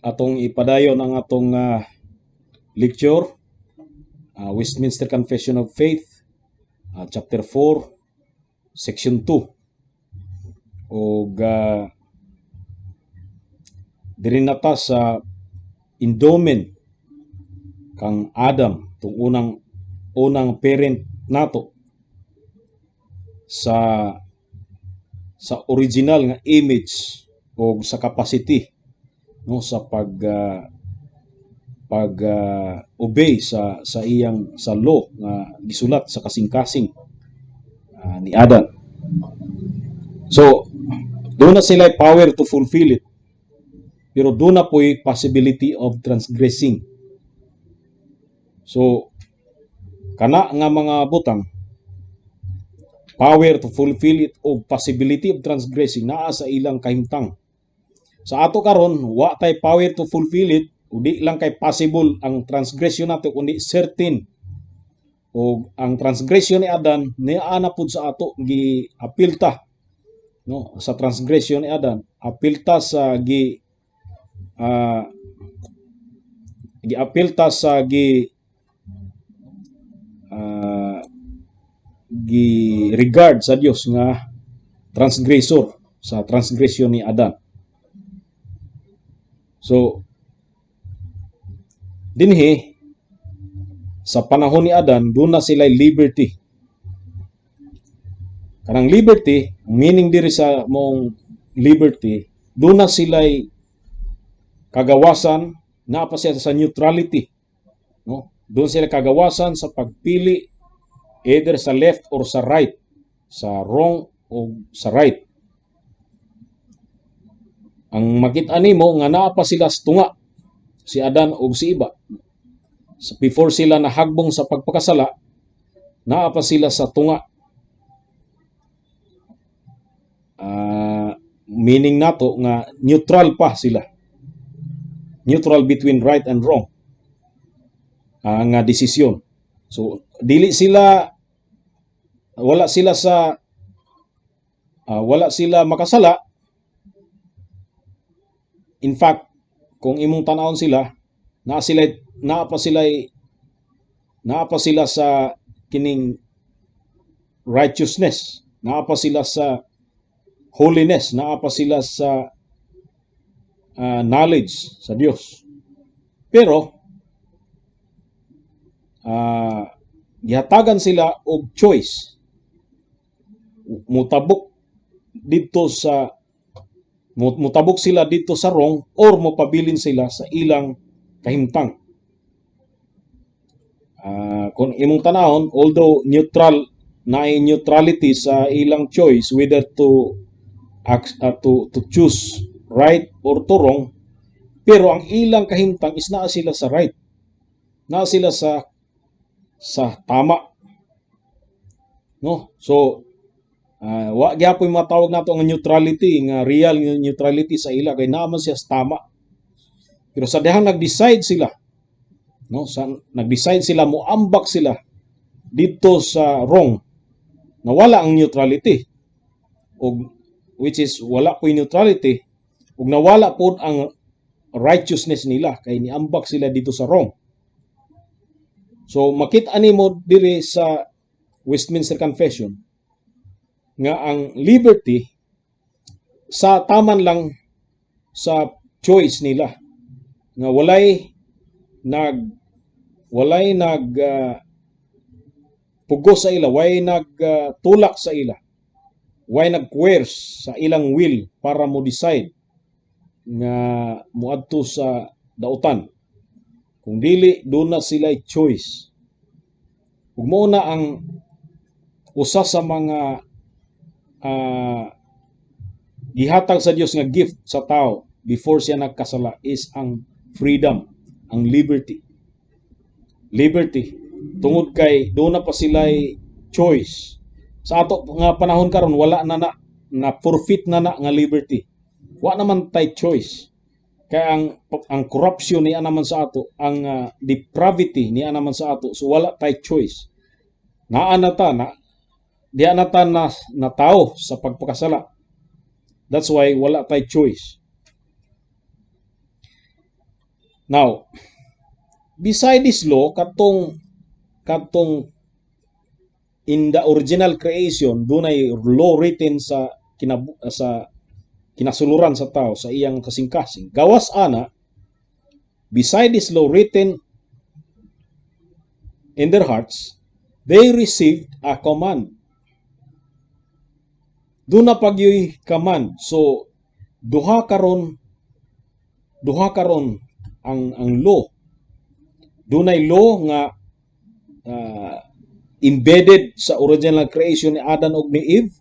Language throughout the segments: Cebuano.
Atong ipadayon ang atong lecture, Westminster Confession of Faith, chapter 4, section 2. Og diri na ta sa endowment kang Adam, tung unang unang parent nato, sa original nga image o sa capacity, no, sa pag pag obey sa iyang sa law nga gisulat sa kasing-kasing ni Adam. So duna na sila power to fulfill it. Pero duna po'y possibility of transgressing. So kana nga mga butang, power to fulfill it o possibility of transgressing, naa sa ilang kahimtang. Sa ato karon, wa tay power to fulfill it, ug di lang kay possible ang transgression nato kundi certain. O ang transgression ni Adan naa na pud sa ato, gi apil ta, no, sa transgression ni Adan, apil ta sa gi giapil ta sa gi gi regard sa Dios nga transgressor sa transgression ni Adan. So dinhi sa panahon ni Adan, duna na sila liberty. Kanang liberty, meaning diri sa mong liberty, duna na sila kagawasan, naa pa siya sa neutrality. No? Duna sila kagawasan sa pagpili either sa left or sa right, sa wrong o sa right. Ang makita nimo nga naa pa sila sa tunga, si Adan ug si Eva. So, before sila nahagbong sa pagpakasala, naa pa sila sa tunga. Meaning nato nga neutral pa sila. Neutral between right and wrong nga desisyon. So dili sila, wala sila sa wala sila makasala. In fact, kung imong tan-awon sila, naa pa sila sa kining righteousness, naa pa sila sa holiness, naa pa sila sa knowledge sa Dios. Pero gihatagan sila og choice. Mutabok sila didto sa wrong or mopabilin sila sa ilang kahimtang. Kung imong tanahon, although neutral na neutrality sa ilang choice whether to act, to choose right or to wrong, pero ang ilang kahimtang is naa sila sa right. Naa sila sa tama. No? So wa gyapon matawag nato ang neutrality nga real nga neutrality sa ila kay naa man siya sa tama. Pero sa dihang nag-decide sila, no, sa nag-decide sila moambak sila didto sa wrong, nawala ang neutrality. Og which is wala po'y neutrality ug nawala pod ang righteousness nila kay niambak sila didto sa wrong. So makita nimo diri sa Westminster Confession nga ang liberty sa taman lang sa choice nila nga walay nag pugos sa ila, walay nag tulak sa ila, walay nag coerce sa ilang will para mo decide nga moadto sa dautan. Kung dili, duna sila choice. Ug mao na ang usa sa mga gihatag sa Dios nga gift sa tao before siya nagkasala is ang freedom, ang liberty. Liberty tungod kay duna pa sila choice. Sa ato nga panahon karon, wala na na na forfeit na na nga liberty. Wa naman tay choice. Kaya ang corruption niya naman sa ato, ang depravity niya naman sa ato, so wala tay choice. Naa na ta na diha na ta na, na tao sa pagpakasala. That's why wala tay choice. Now, beside this law, katong in the original creation, dunay law written sa kinasuluran sa tao, sa iyang kasing-kasing. Gawas ana, beside this law written in their hearts, they received a command. Duna pa gyoy command. So duha karon ang law. Dunay law nga embedded sa original creation ni Adam ug ni Eve.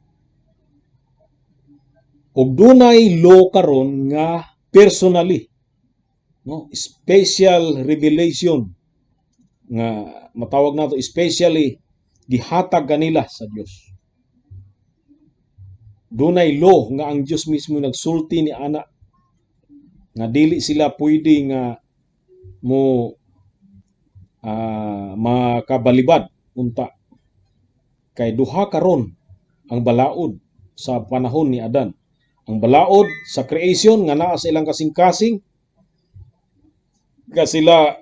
Ug dunay law karon nga personally, no, special revelation nga matawag nato, especially gihatag kanila sa Dios. Dunay law nga ang Dios mismo nagsulti ni ana nga dili sila pwede nga mo makabalibad unta kay duha karon ang balaod sa panahon ni Adan: ang balaod sa creation nga naa sa ilang kasing-kasing nga sila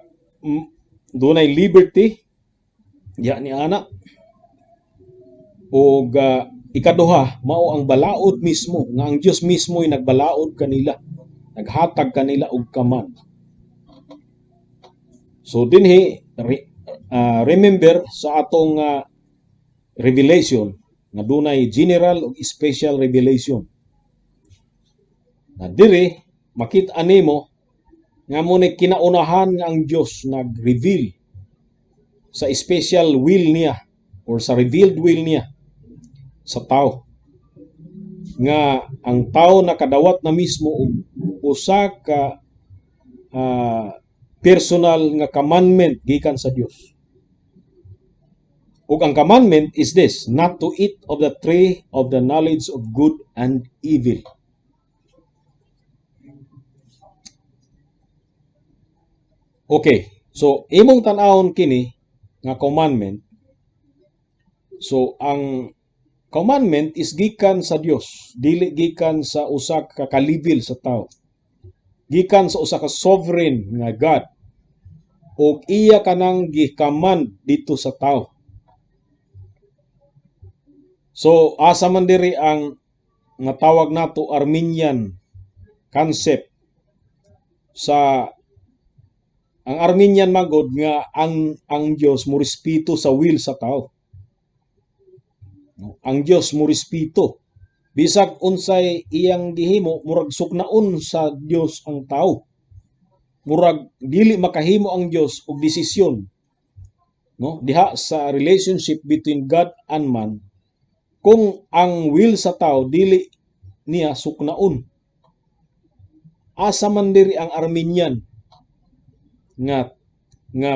dunay liberty ya ni ana, ug ikaduha mao ang balaod mismo nga ang Dios mismo ay nagbalaod kanila, naghatag kanila og command. So dinhi remember sa atong revelation nga dunay general ug special revelation na diri makita nimo nga mo ni kinaunahan nga ang Dios nag-reveal sa special will niya or sa revealed will niya sa tao, nga ang tao nakadawat na mismo og usa ka personal nga commandment gikan sa Dios. Ug ang commandment is this: not to eat of the tree of the knowledge of good and evil. Okay, so imong tan-awon kini nga commandment. So ang commandment is gikan sa Dios, dili gikan sa usa ka kalibil sa tao. Gikan sa usa ka sovereign nga God. Ug iya kanang gi-command dito sa tao. So asa man diri ang nga tawag nato Arminian concept? Sa ang Arminian magod nga ang Dios mo respeto sa will sa tao. No? Ang Dios mo respeto. Bisag unsay iyang gihimo, murag suknaon sa Dios ang tao. Murag dili makahimo ang Dios og desisyon. No? Diha sa relationship between God and man, kung ang will sa tao dili niya suknaon. Asa man diri ang Arminian nga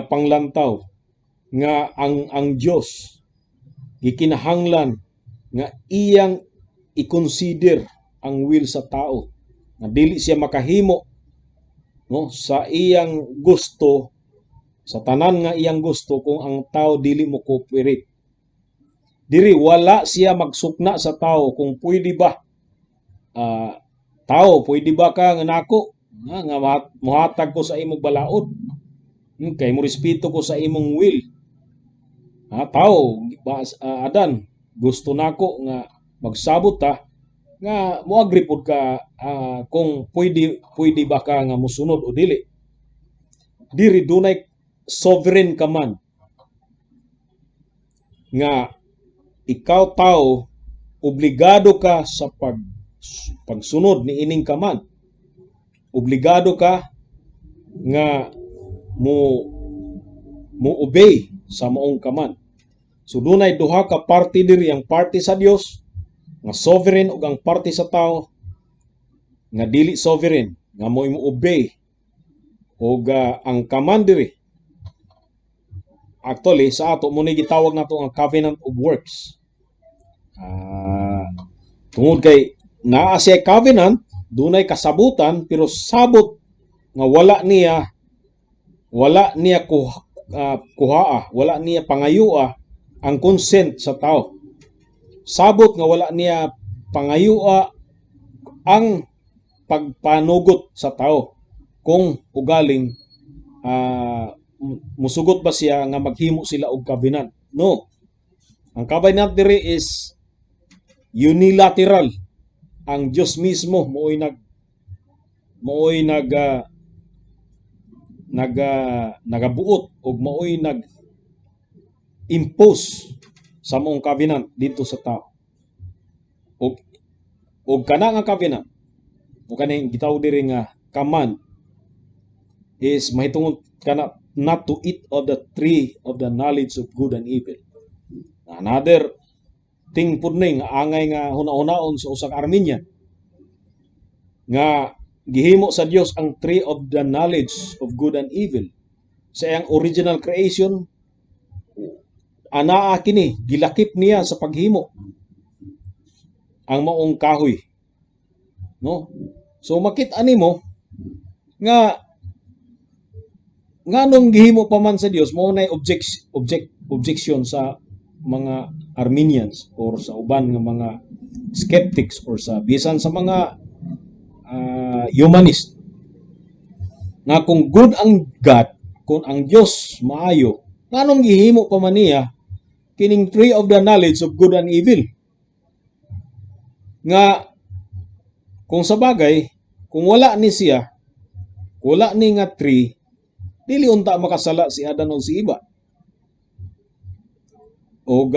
panglantaw nga ang Dios gikinahanglan nga iyang i-consider ang will sa tao, nga dili siya makahimo, no, sa iyang gusto, sa tanan nga iyang gusto, kung ang tao dili mo cooperate? Diri wala siya magsukna sa tao kung pwede ba, tao, pwede ba ka nga nako nga mohatag ko sa imong balaod kay mo respeto ko sa imong will? Ha, tao ba, Adan, gusto nako nga magsabot ta nga mo-agree pod ka, kung pwede pwede ba ka nga mosunod o dili? Diri dunay sovereign command nga ikaw tao, obligado ka sa pagsunod ni ining command. Obligado ka nga mo obey sa maong command. So dunay duha ka party diri: ang party sa Dios nga sovereign ug ang party sa tao nga dili sovereign nga mo mo obey. Ug ang command diri actually sa ato mo ni gitawag nato ang covenant of works. Tungod kay naa siya covenant, dunay kasabutan, pero sabot nga wala niya kuhaa, wala niya pangayua ang consent sa tao. Sabot nga wala niya pangayua ang pagpanugot sa tao kung ugaling Musugot ba siya nga maghimo sila og covenant? No. Ang covenant diri is unilateral. Ang Dios mismo maoy nag ah, nag nagabuot og maoy nag impose sa maong covenant dito sa tao. Og kana nga covenant o kaning gitawag diri nga command is mahitungod kana, not to eat of the tree of the knowledge of good and evil. Another thing pud ni nga angay nga huna-hunaon sa usa ka Arminian, nga gihimo sa Dios ang tree of the knowledge of good and evil sa iyang original creation. Anaa kini, gilakip niya sa paghimo ang maong kahoy, no? So makita nimo nga nganong gihimo pa man sa Dios mao nay objection sa mga Arminians or sa uban nga mga skeptics or sa bisan sa mga humanist, nga kung good ang God, kung ang Dios maayo, nganong gihimo pa man niya kining tree of the knowledge of good and evil, nga kung sa bagay, kung wala ni siya, wala ni nga tree, dili unta makasala si Adan o si Eva? Og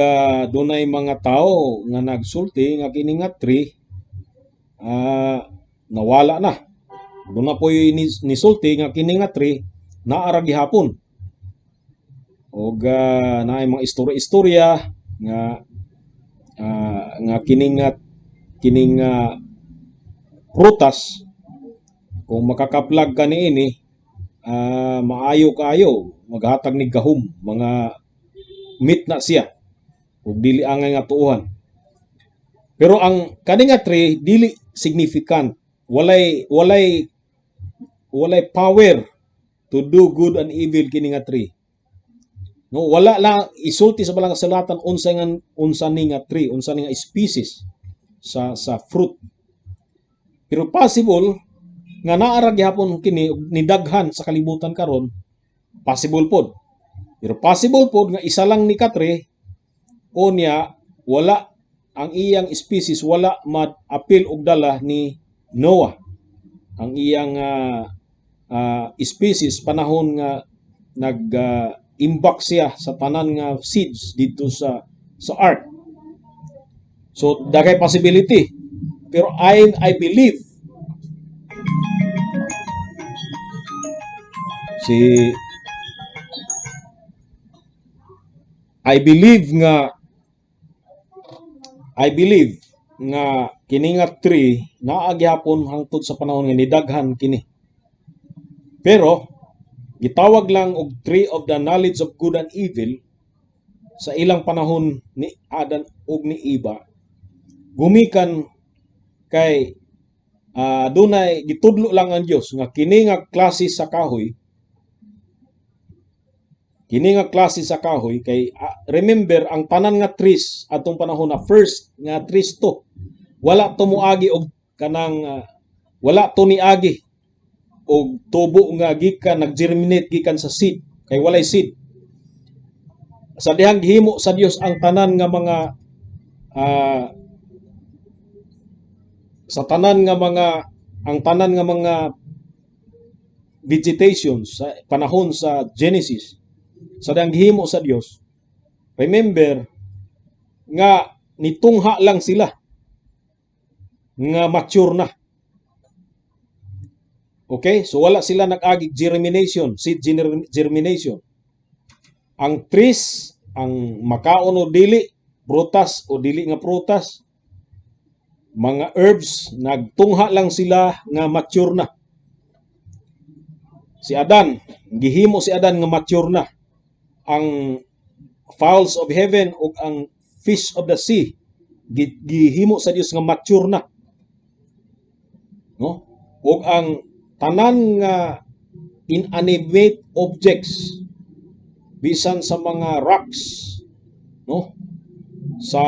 dunay mga tao nga nagsulti nga kini nga tree nawala na. Duna po'y nisulti nga kini nga tree naa ra gihapon. Og naay mga istorya-istorya nga kini nga prutas, kung makakaplag ka niini, maayo kaayo, maghatag ni gahom, mga myth na siya ug dili angay nga tuohan. Pero ang kani nga tree dili significant, walay power to do good and evil kini nga tree, no? Wala lang isulti sa Balang Kasulatan unsa ni nga tree, unsa ni nga species sa fruit. Pero possible nga naa ra gihapon kini ug nidaghan sa kalibutan karon, possible pod. Pero possible pod nga isa lang ni ka tree, unya wala ang iyang species, wala ma-apil og dala ni Noah ang iyang species panahon nga nag imbak siya sa tanan nga seeds dito sa ark. So daghay possibility, pero I believe si I believe nga I believe nga kini nga tree naa gihapon hangtod sa panahon nga nidaghan kini. Pero gitawag lang og tree of the knowledge of good and evil sa ilang panahon ni Adan ug ni Eva gumikan kay dunay gitudlo lang ang Dios nga kini nga klase sa kahoy, kini nga klase sa kahoy, kay remember, ang tanan nga trees atong panahon na first nga trees to, wala to moagi og kanang wala to niagi og tubo nga gikan nag-germinate gikan sa seed, kay walay seed sa dihang gihimo sa Dios ang tanan nga mga sa tanan nga mga ang tanan nga mga vegetation sa panahon sa Genesis, sa dihang gihimo sa Dios. Remember nga nitungha lang sila nga mature na. Okay, so wala sila nag-agi germination, seed germination. Ang trees, ang makaon o dili, prutas o dili nga prutas, mga herbs, nagtungha lang sila nga mature na. Si Adan, gihimo si Adan nga mature na. Ang fowls of heaven ug ang fish of the sea, gihimo sa Dios nga mature na. No? Ug ang tanan nga inanimate objects, bisan sa mga rocks, no, sa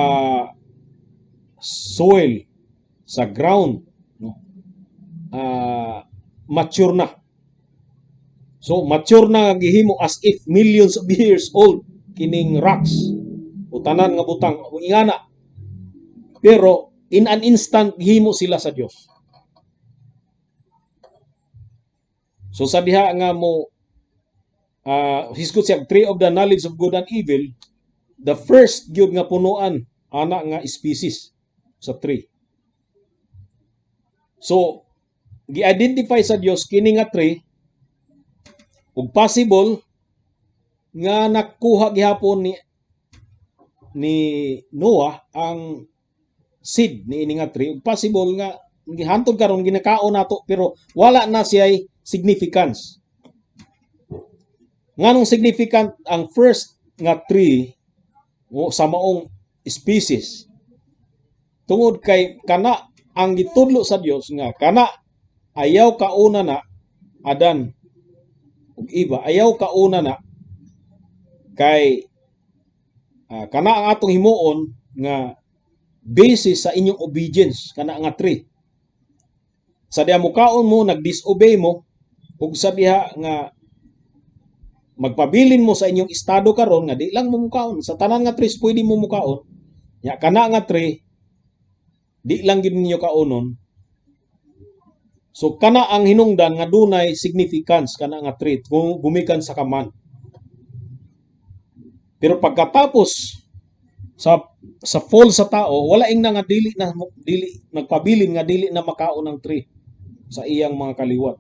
soil, sa ground, no, mature na. So mature na nga gihimo, as if millions of years old kining rocks o tanan nga butang ingana. Pero in an instant gihimo sila sa Dios. So sa diha nga mo hisgot siya tree of the knowledge of good and evil, the first gyud nga punuan ana nga species sa tree. So gi-identify sa Dios kini nga tree ug possible nga nakuha gihapon ni Noah ang seed ni ini nga tree, ug possible nga gihantod karon ginakaon nato, pero wala na siya significance. Nganong significant ang first nga tree o sa maong species? Tungod kay kana ang gitudlo sa Dios nga kana ayaw kauna na, Adan ug Eva, ayaw kauna na kay kana ang atong himuon nga basis sa inyong obedience, kana nga tree. Sa diha mukaon mo, nagdisobey mo, ug sa diha nga magpabilin mo sa inyong estado karon nga di lang mo mukaon sa tanan nga trees, pwede mo mukaon nya kana nga tree di lang gid ninyo kaonon. So kana ang hinungdan nga dunay significance kana nga tree kung gumikan sa command. Pero pagkatapos sa fall sa tao, wala ing na nga dili na dili nagpabilin nga dili na makaon ang tree sa iyang mga kaliwat.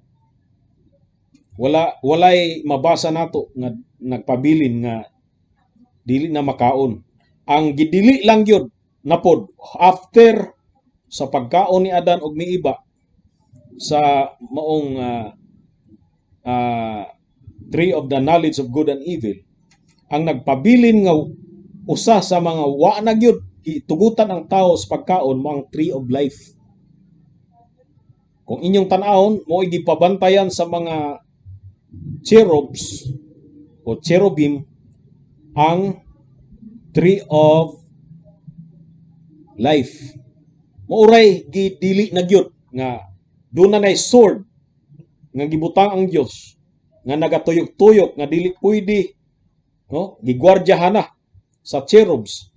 Wala, walay mabasa nato nga nagpabilin nga dili na makaon. Ang gidili lang gyud napod after sa pagkaon ni Adan og ni Eva sa maong tree of the knowledge of good and evil, ang nagpabilin nga usa sa mga wa na gyud gitugutan ang tao sa pagkaon mo ang tree of life. Kung inyong tan-awon, mo gipabantayan sa mga cherubs o cherubim ang tree of life. Mauray gidili na gyud nga doon na nay sword nga gibutang ang Dios nga nagatuyok-tuyok nga dili pwede, no, gigwardyahan na sa cherubs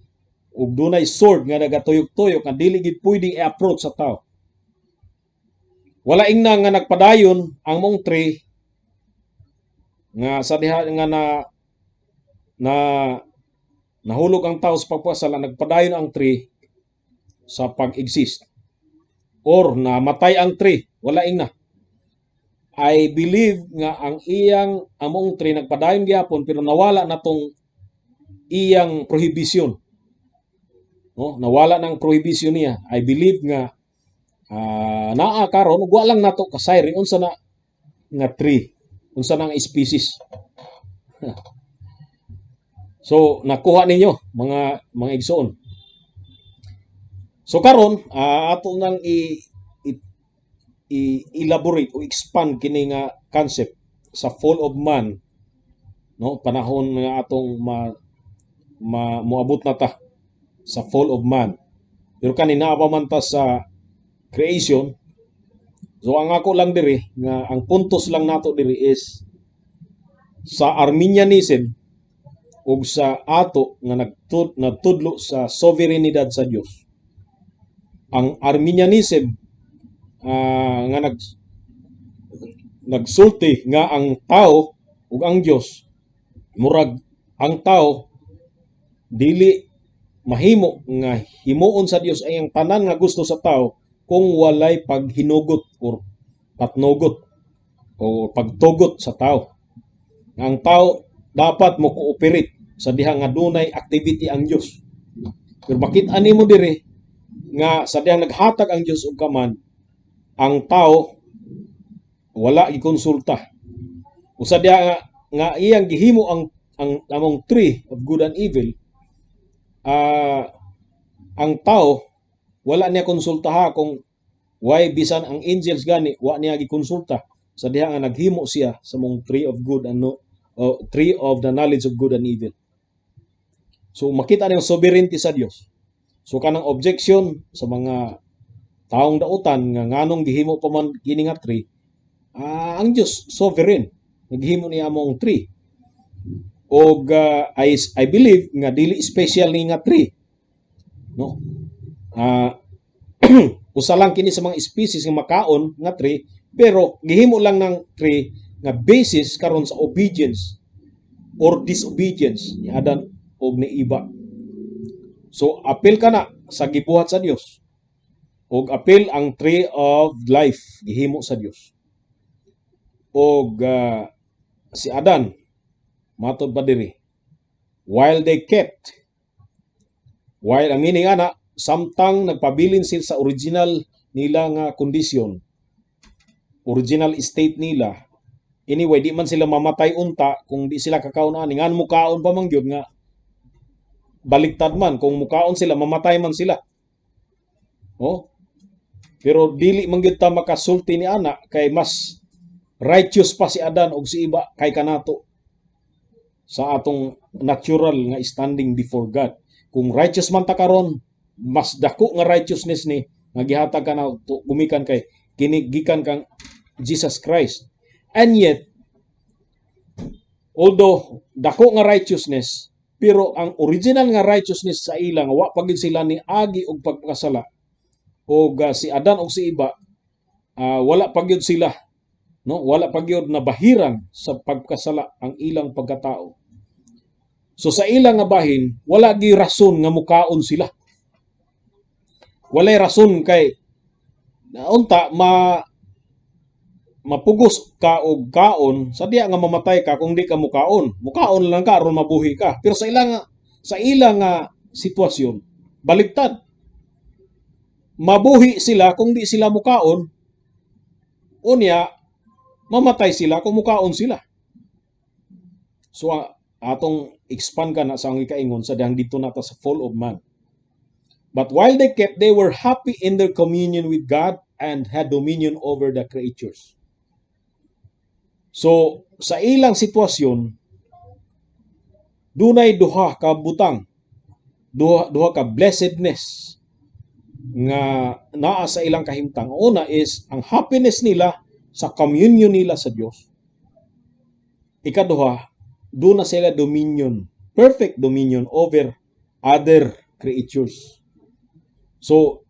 ug dunay sword nga nagatuyok-tuyok nga dili gid pwede i-approach sa tao. Wala ingna nga nagpadayon ang mong tree nga sa diha nga na na nahulog ang tao sa pagpasala, nagpadayon ang tree sa pag-exist or namatay ang tree, wala ingna. I believe nga ang iyang among tree nagpadayon gyapon, pero nawala na tong iyang prohibition, no, nawala ng prohibition niya. I believe nga naa karon ug wa lang nato kasayri unsa na nga tree, unsa na nga species. So nakuha ninyo, mga igsoon. So karon ato nang i elaborate o expand kini nga concept sa fall of man, no, panahon nga atong ma moabot na ta sa fall of man. Pero kani naa pa man ta sa creation. So ang ako lang diri nga ang puntos lang nato diri is sa Arminianism ug sa ato nga nagtudlo sa sovereignidad sa Dios. Ang Arminianism nga nagsulti nga ang tao ug ang Dios, murag ang tao dili mahimo nga himuon sa Dios ay ang tanan nga gusto sa tao kung walay paghinugot or patnugot o pagtugot sa tao. Ang tao dapat mo cooperate sa diha nga dunay activity ang Dios. Pero makita nimo diri nga sa dihang naghatag ang Dios og command, ang tao wala gikonsulta. Usa diha nga iyang gihimo ang among tree of good and evil, ang tao wala niya konsultaha kung why bisan ang angels gani wa niya gikonsulta sa diha nga naghimo siya sa mong tree of good and no, tree of the knowledge of good and evil. So makita niyo sovereignty sa Dios. So kanang objection sa mga taong dautan nga nganong gihimo pa man kini nga tree, ang Dios sovereign. Nga gihimo niya among tree. Og I believe nga dili special ni nga tree. No? Usa lang kini sa mga species nga makaon nga tree, pero gihimo lang ng tree nga basis karon sa obedience or disobedience ni Adan og ni Eva. So apil kana sa gibuhat sa Dios. Og apil ang tree of life gihimo sa Dios. Og si Adan, matod pa diri, while they kept, while ang meaning ana, samtang nagpabilin sila sa original nila nga kondisyon, original state nila. Anyway, di man sila mamatay unta kung di sila kakaon ani. Ngan mukaon pa man gyud nga baliktad man, kung mukaon sila, mamatay man sila. Oh. Pero dili man gyud ta makasulti ni ana kay mas righteous pa si Adan og si Eva kay kanato sa atong natural nga standing before God. Kung righteous man ta karon, mas dako nga righteousness ni nga gihatag ka na gumikan kay kini gikan kang Jesus Christ. And yet, although dako nga righteousness, pero ang original nga righteousness sa ila nga wa pa gid sila ni agi og pagpakasala, og si Adan og si Eva, wala pa gyud sila, no, wala pa gyud nabahiran sa pagkasala ang ilang pagkatao. So sa ilang nga bahin, wala gi rason nga mukaon sila. Walay rason kay unta ma mapugos ka og kaon sa diya nga mamatay ka kung di ka mukaon. Mukaon lang ka aron mabuhi ka. Pero sa ilang nga sitwasyon, baligtad. Mabuhi sila kung di sila mukaon. Unya, mamatay sila kung mukaon sila. So atong expand ka na sa ang ikaingon sa dihang dito nata sa fall of man. But while they kept, they were happy in their communion with God and had dominion over the creatures. So, sa ilang sitwasyon, dunay duha ka butang, duha ka blessedness nga naa sa ilang kahimtang. Una is ang happiness nila sa communion nila sa Dios. Ikaduha, duna sila dominion, perfect dominion over other creatures. So,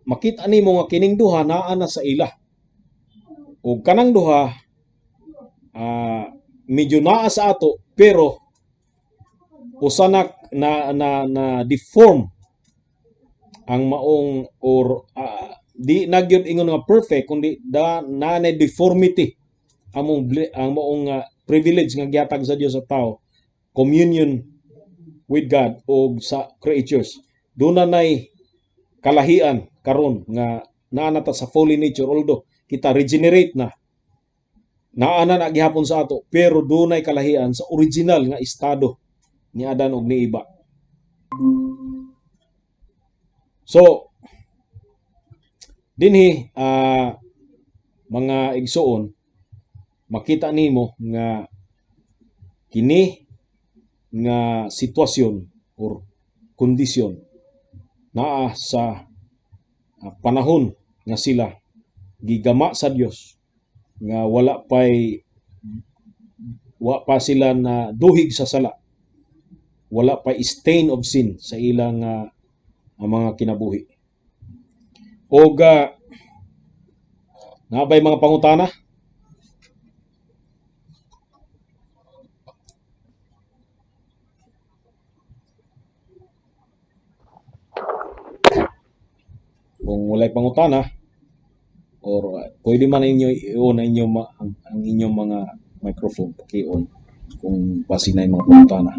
makita nimo nga kining duha naa na sa ila. Ug kanang duha, medyo naa sa ato, pero usa na na na, na deform ang maong or di na gyud ingon nga perfect, kundi da na na deformity ang maong privilege nga gihatag sa Dios sa tao, communion with God o sa creatures. Doon na nay kalahian karon nga naa na ta sa fallen nature. Although kita regenerate na, naa na na gihapon sa ato, pero dunay kalahian sa original nga estado ni Adan ug ni Eva. So dinhi, mga igsuon, makita nimo nga kini nga sitwasyon or kondisyon naa sa panahon nga sila gigama sa Dios nga wala pay wa pa sila na duhig sa sala, wala pa stain of sin sa ilang mga kinabuhi. Og naa bay mga pangutana? Kung walay pangutana or pwede man inyo i-on na inyo ang inyong mga microphone, paki-on kung basin na yung mga pangutana.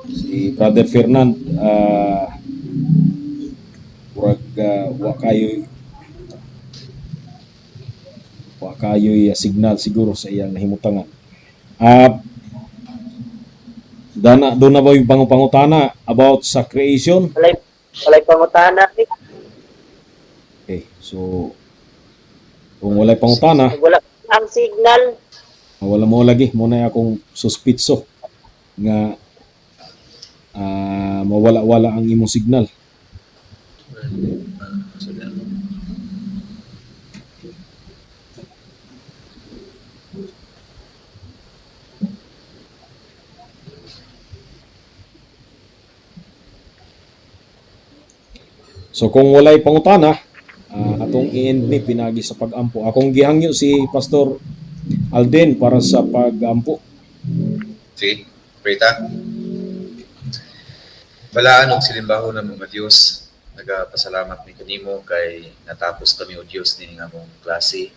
Si Brother Fernand, murag wa kayo'y signal siguro sa iyang nahimutangan. Dana doon na ba yung pangutana about sa creation? Walay pangutana eh. Okay, so kung walay pangutana, Wala ang signal. Wala mo lagi mo na akong suspitso nga mawala-wala ang imong signal. Salamat. So kung walay pangutana, atong i-end ni pinagi sa pag-ampo. Akong gihangyo si Pastor Alden para sa pag-ampo. Sige, pray ta. Balaan og silimbahon ng mga Dios, nagapasalamat mi kanimo kay natapos kami, o Dios, ni among klase.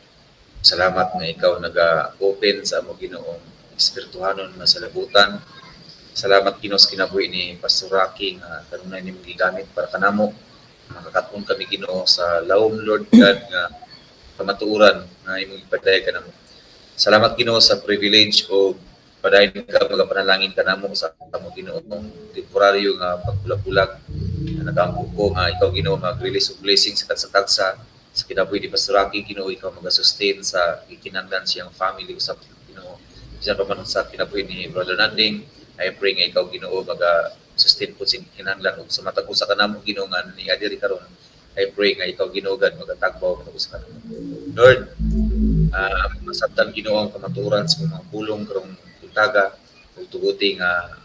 Salamat nga ikaw naga-open sa among, Ginoong, espirituhanon nga salabutan. Salamat, Ginoo, sa kinabuhi ni Pastor Rocky nga kanunay nimong gigamit para kanamo. Makakaton kami, Ginoo, sa lawom, Lord God, nga kamatuoran nga imong ipadayag kanamo. Salamat, Ginoo, sa privilege o padayon ka magapanalangin kanamo sa among, Ginoong, temporaryo nga pagbulag-bulag. Na nagaampo ko nga ikaw, Ginoo, mag-release of blessings sa tagsa-tagsa sa kinabuhi ni Pastor Rocky. Ginoo, ikaw mag-sustain sa gikinahanglan siyang family usab, Ginoo. Bisan pa man sa kinabuhi ni Brother Nanding, I pray nga ikaw, Ginoo, maga-sustain po sa kinahanglan ug sa matag usa kanamo, Ginoo, nga ni adiri karon. I pray nga ikaw, Ginoo God, magatagbaw matag usa kanamo. Lord, masabtan, Ginoo, ang kamatuoran sa mga pulong karong buntaga ug tuguti nga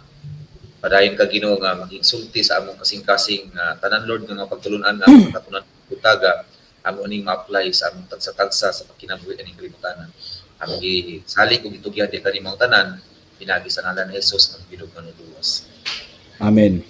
padayon ka, Ginoo, nga magigsulti sa among kasing-kasing nga tanan, Lord, nga mga pagtulunan nga among nakatunan buntaga amo ning ma-apply sa among tagsa-tagsa sa pagkinabuhi aning kalibutan. Among gisalig ug gitugyan di kanimo ang tanan pinagi sa ngalan ni Jesus nga Ginoong Manluluwas. Amen.